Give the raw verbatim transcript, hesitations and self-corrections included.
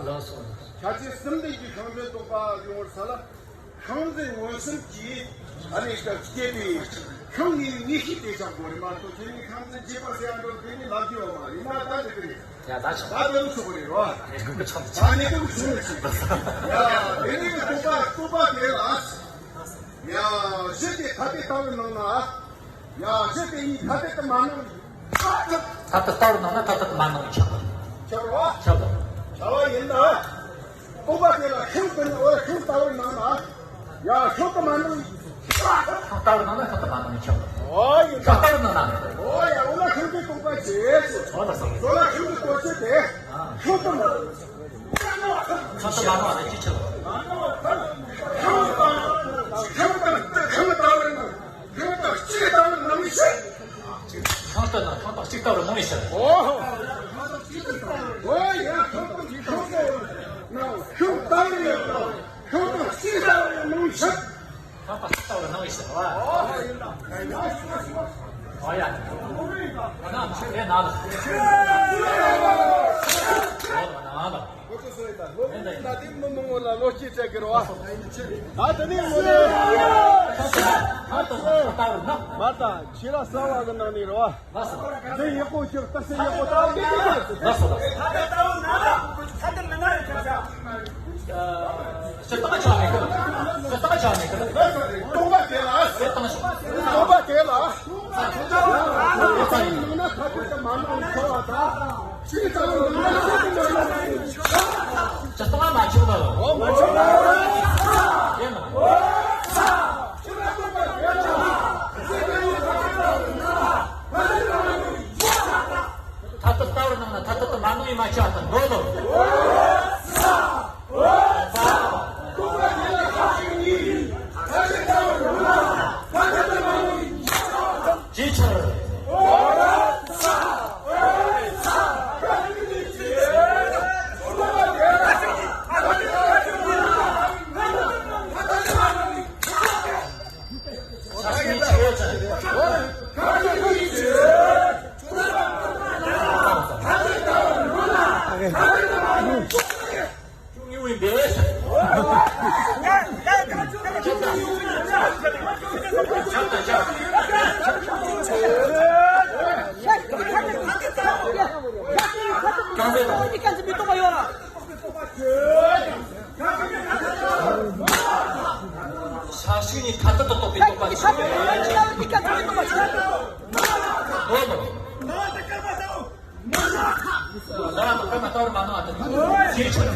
ལགས་སོ། ཕྱག་ཆེན་གསུམ་ལྡན་གྱི་ཤིང་འཛིན་རྟོགས་པ་ཡོང་བར་གསལ་ལ། ཤིང་འཛིན་མངོན་སུམ་གྱིས་ཨ་ནི་སྐབས་སྐྱེས་པའི་ཤིང་ཡིན་ངེས་ཤེས་དེ་ཆགས་དགོས་རེད་མ་གཏོགས་ཁྱེད་ནི་ཤིང་འཛིན་བྱེད་པ་ཟེར་ཡ་འགྲོ་དེ་ནི་ལབ་རྒྱུ་ཡོད་མ་རེད་མ། ད་དེ་དེ་རེད། ཡ་ད་ཆོག་ད་དེ་རུ་ཆོག་གི་རེད་རོ། ད་ནི་དེ་རུ་ཆོག་གི་རེད། ཡ་དེ་ནི་རྟོགས་པ་རྟོགས་པ་དེ་ལ། ཡ་གཞི་དེ་ཐ་དད་ལྟ་བའི་ནང་ན། ཡ་གཞི་དེ་གཉིས་ཐ་དད་དུ་མ་སྣང་། ཐ་དད་ལྟ་བར་སྣང་ན་ཐ་དད་དུ་མ་སྣང་བའི་ཁྱབ་པ། ཁྱབ་པ། ཁྱབ་པ། ཁྱབ་པ་ཡིན་ད། རྟོག་པ་དེ་ལ་ཤིང་དུ་ནི་འོ་ཤིང་ལྟ་བར་སྣང་ན། ཡ་ཤིང་དུ་མ་སྣང་བའི། ཤིང་ལྟ་བར་སྣང་ན་ཤིང་དུ་མ་སྣང་བའི་ཁྱབ་པ། འོ་ཡིན་ད། ཤིང་ལྟ་བར་སྣང་ན། འོ་ཡ་འོ་ན་ཤིང་དེ་རྟོག་པ་བྱེད། འོ་ད་སོང་། འོ་ན་ཤིང་དེ་རྟོག་བྱེད་དེ། ཤིང་དུ་མ་སྣང་། ཁྱོད་ཚོ་མ་ནོར་བ་ཅི་ཆེ་བ། ཁྱོད་ཚོ་ཁྱོད་ཚོ་ལྟ་བར་ན། ཁྱོད་ཚོ་གཅིག་ལྟ་བར་སྣང་ཤེས། ཁྱོད་ལྟ་ན་ཁྱོད་ཚོ་གཅིག་ལྟ་བར་སྣང་ཤེས། ཨོ། ཨོ་ཡ་ཁྱོད་ཚོ་གཅིག་ཁྱོད་ཚོ་ན་ཁྱོད་ལྟ་བར་ཡོད་ན་ཁྱོད་ཚོ་གཅིག་ལྟ་བར་སྣང་ཤེས། ཁྱོད་ཚོ་གཅིག་ལྟ་བར་སྣང་ཤེས་བ། ཨོ་ཡ། ཨོ་ཡ། ང་ན་ཆེ་ན་ལ། ང་ན་ལ། ཁོ་ཚོ་སོང་ཡིན་ད། སློབ་གཉེར་ད་དེ་མི་མང་བོ་ལ་བློ་སྐྱེད་སྤྲད་གི་རོ། ད་དེ་ནས་ངོ་ནས། མ་ད་ཁྱེད་ར་གསར་བ་གི་ནང་ནས་རོ། འདི་ཡག་པོ་ཞིག་བརྟག་དཔྱད་ཡག་པོ་བཏང་། ལགས་སོ་ལགས་སོ། ཞེ་ལྟག་ཆགས་མེད་གི། ཞེ་ལྟག་ཆགས་མེད་གི། རྟོག་པ་དེ་ལ། ཞེ་ལྟག་ཆགས། རྟོག་པ་དེ་ལ། ཐ་དད་ལྟ་བར་སྣང་ན་ཐ་དད་དུ་མ་སྣང་བའི་མ་ཆགས་དང་འགྲོ་ལོ། ཅིའི་ཕྱིར། ས་ཞིག་ནི་ཐ་དད་དུ་རྟོགས་པའི་རྟོག་པ་ཆགས་པས། ལོ་ལོ། ལ་ལ་ཀརྨ་ལྟ་བར་མ་སྣང་བ་དང་ཇེ་ཆེར།